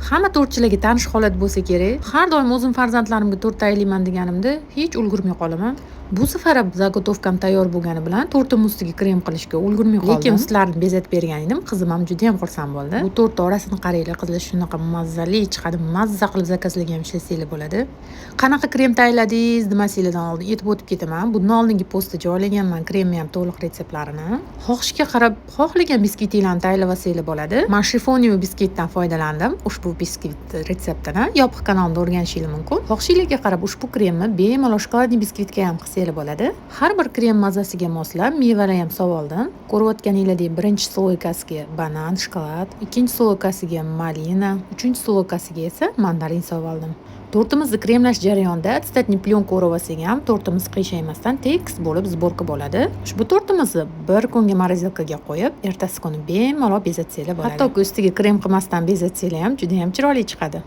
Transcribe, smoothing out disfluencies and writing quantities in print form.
Hamma tortchilarga tanish holat bo'lsa kerak. Har doim o'zim farzandlarimga tort tayyorlayman deganimda hech ulgurmay qolaman. Bu safar ham заготовка m tayyor bo'lgani bilan tortim ustiga krem qilishga ulgurmay qoldim. Lekin ustlarini bezatib bergan edim. Qizim ham juda ham xursand bo'ldi. Bu tortni orasini qaranglar, qizlar, shunaqa mazzali chiqadi. Mazza qilib заказ larga ham ishlasanglar bo'ladi. Qanaqa krem tayyorladingiz demasanglardan oldin aytib o'tib ketaman. Bundan oldingi postda joylaganman kremni ham to'liq retseptlarini. Xohishga qarab xohlagan biskvitinglarni tayyorlab olsanglar bo'ladi. Men шифоновый biskvitdan foydalandim. Ushbu biskvit retseptini yopiq kanalimda o'rganishinglar mumkin. Xohishinglarga qarab ushbu kremni bemalol шоколадный biskvitga ham qilsanglar bo'ladi. Har bir krem mazasiga moslab mevalar ham solib. Ko'rayotganinglardek, birinchi слойка siga banan, shokolad, ikkinchi слойка siga malina, uchinchi слойка siga esa mandarin solib oldim. Tortimizni kremlash jarayonida ацетатный plyonka o'rab olsak ham, tortimiz qiyshaymasdan tekis bo'lib сборка bo'ladi. Ushbu tortimizni bir kunga морозилка ga qo'yib, ertasi kuni bemalol bezatsanglar bo'ladi. Hattoki ustiga krem qilmasdan bezatsanglar ham juda ham chiroyli chiqadi.